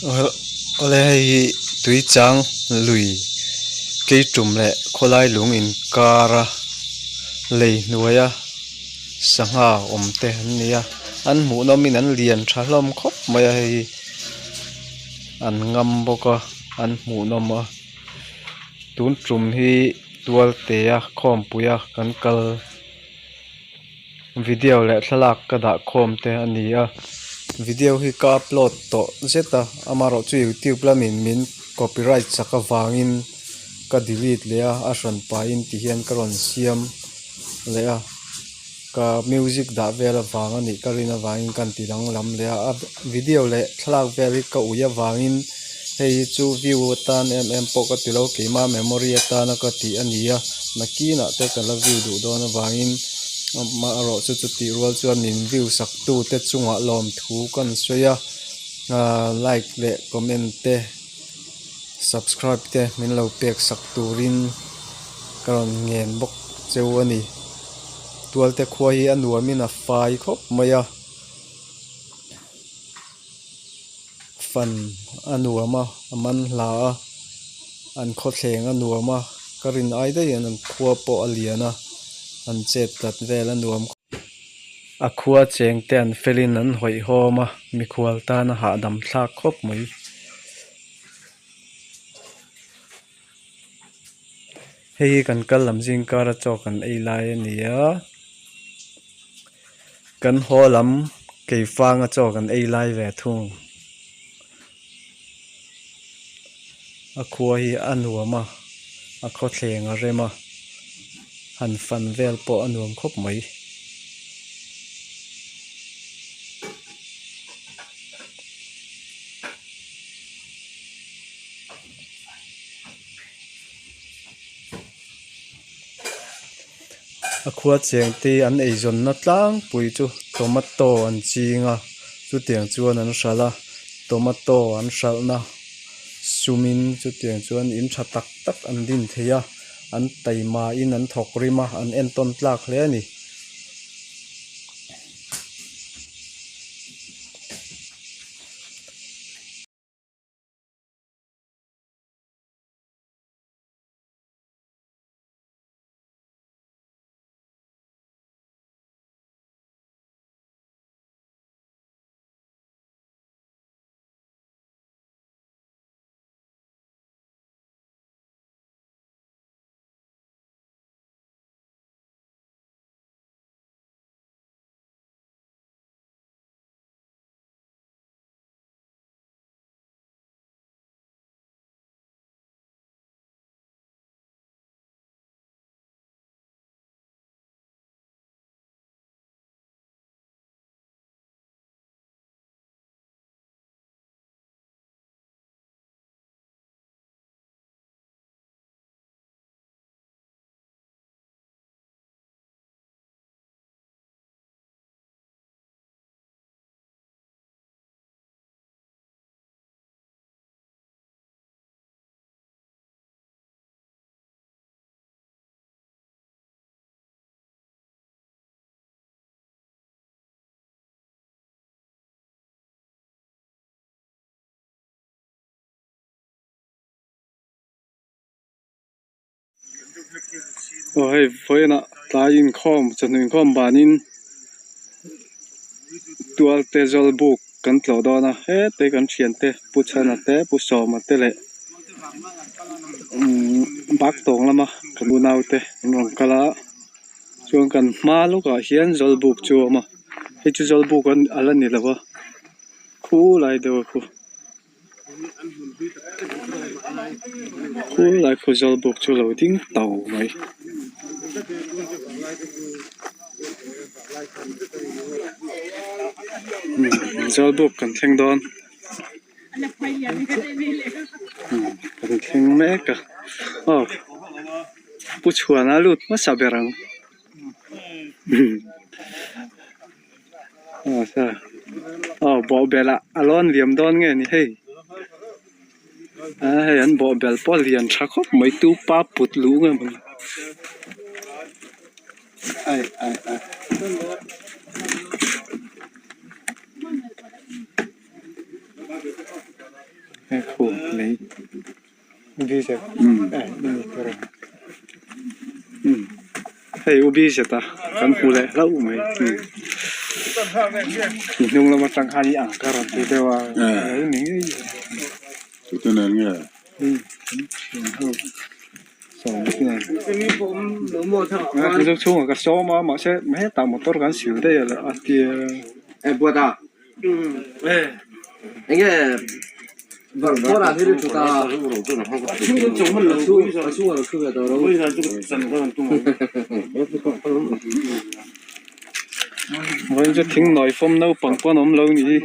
Awle hei hi tuichang lui keitum leh khawlai lung inkar a lei hnuaia sangha awm te an ni a an hmuh nawm in an lian tha hlawm khawp mai a hei hi an ngam bawk a an hmuh nawm a tun tum hi tualte a khawmpui a kan kal. Video leh thlalak ka dah khawm te a ni a video hi ka upload tawh zet a amaherawh chu youtube lamin min copyright sak avangin ka delete leh a a hran pahin ti hian ka rawn siam leh a ka music dah vel avang a nih ka rin avangin ka ti danglam leh a a video leh thlalak vel hi ka ui avangin hei hi chu view atan em em pawh ka ti lo keimah memory atana ka tih a ni a nakinah te ka la view duh dawn avangin amaherawh chu chutih rual chuan min view sak tu te chungah lawmthu kan sawi a ahh like leh comment te subscribe te min lo pek sak turin ka rawn ngen bawk cheu a ni tualte khua hi a nuamin a fai khawp mai a. Fan a nuam a a man hla a an khawthleng a nuam a ka rin ai daih in an khua pawh a lian a an chet tlat vel a nuam a khua cheng te an fel in an hawihhawm a mikhual tan a hahdam thlak khawp mai. Hei hi kan kal lam zing kar a chaw kan ei lai a ni a kan haw lam keifanga chaw kan ei lai ve thung a khua hi a nuam a a khawthleng a rem a han fan vel pawh a nuam khawp mai. A khua cheng te an eizawnna tlangpui chu tomato an ching a chutiang chuan an hralh a tomato an hralhna sumin chutiang chuan in tha tak tak an din thei a an taima in an thawk rim a an entawn tlak hle a ni. Aw hei vawiinah tlai inkhawm chawhnu inkhawm banin tualte zawlbuk kan tlawh dawn a hete kan thiante pu chhana te pu sawma te leh umm bak tawng lama kan unau te an rawn kal a chuan kan hma lawkah hian zawlbuk chu a awm a hei chu zawlbuk a la ni lo a khulai deuh a khu. Khulai khaw zal bawk chu a lo ding tau mai. Zal bawk kan thleng dawn kan thleng mek a aw pu chhuana lut hmasa ber ang. Aw bawhbel ah a lawn liam dawn nge ni hei a hei an bawhbel pawh a lian tha khawp mai tu pa put luh nge mawni ai ai ai. Khu mai hei u bz a kan hmu leh hlauh mai i hnung lam atang khan i ang ka rawn ti deuh a ni ngei a chhungah ka sawm a mahse hetah motor kan sil daih a tia. Vawiin chu thing nawi fawm naupang pawn awm lo ni hi.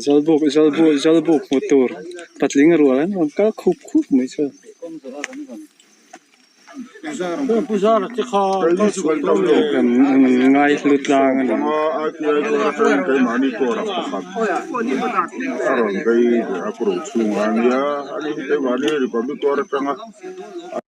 Zawlbuk zawlbuk zawlbuk hmu tur patling rual an rawn kal khup khup mai chu. Kan ngai hlu tlang a ni.